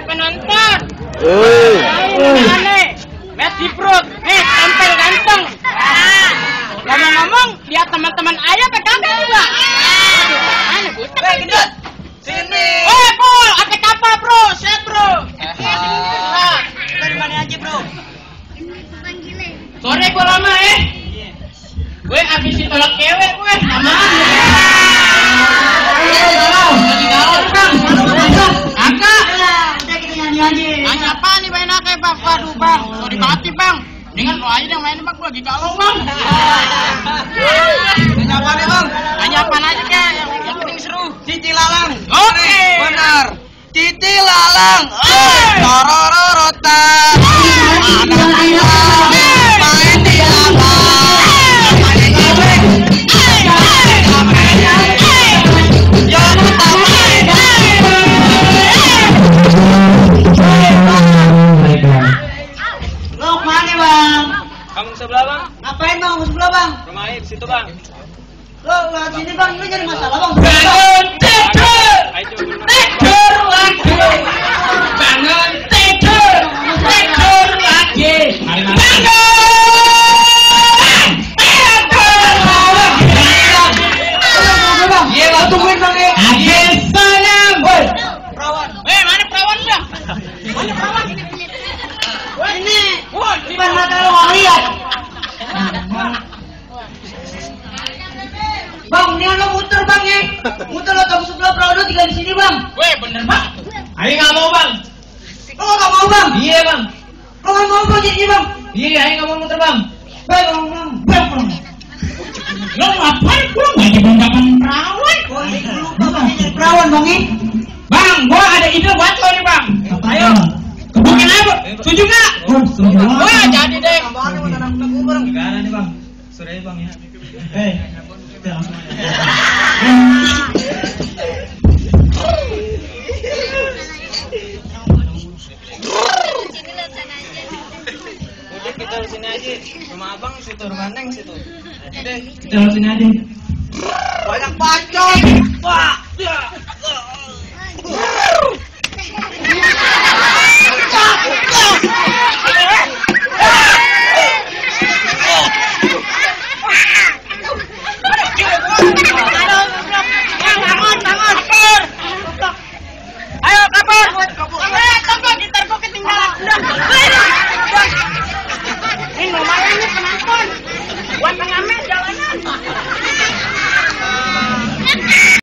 Penonton. Aneh. Messi Bro. Tampil ganteng. Ngomong-ngomong, lihat teman-teman ayah pegang juga. Mana Bu? Gendut. Sini. Bro, apa kapal, Bro? Set, Bro. Nah, dari mana aja, Bro? Sore gua lama, Gue abis ditolak cewek, gue. Lama. Lagi galau, Bang. Kakak. Nyanyi apa nih main apa, Bang? Waduh, Bang. Sorry banget nih, Bang. Dengan lo aja yang main, Bang. Gue lagi galau, Bang. Nyanyi apa nih, Bang? Nyanyi apa aja, kayak yang penting seru. Cici Lalang. Oke. Benar. Cici Lalang. Torororota. Anak ayam. Main di lapangan. Lo kemana, Bang? Kamu sebelah, Bang? Ngapain, Bang? Mau sebelah, Bang? Rumah air situ, Bang. Lo lewat sini, Bang. Ini jadi masalah, Bang. Bangun tidur. Ayo coba. Tidur lagi. Bangun tidur. Tidur lagi. Bangun. Iya, Bang. Tungguin, Bang. Akhir salam. Perawan. Mana perawan, Bang? Mana perawan? Ini. Depan mata lo nggak lihat. Bang, ini lo muter, Bang, ya. Muter lo tahu sebelah perawan lo tinggal di sini, Bang. Bener, Bang. Ayo nggak mau, Bang. Lo nggak mau, Bang? Iya, Bang. Lo nggak mau, Bang, jadi, Bang? Iya, ayo nggak mau muter, Bang. Bang, Bang. Lo ngapain? Gua nggak jadi ungkapan perawan. Oh, ini lupa, Bang. Ini jadi perawan, Bang, ya. Bang, gua ada ide buat lo nih, Bang. Ayo. Kebukin aja, Bang. Setuju nggak? Setuju. Wah, jadi deh. Gak ada nih, Bang. Sudah ya, Bang, ya. Kita langsung aja. Udah kita di sini aja. Rumah Abang situ, rumah Neng situ. Udah. Kita langsung aja. Banyak bacot. Wah.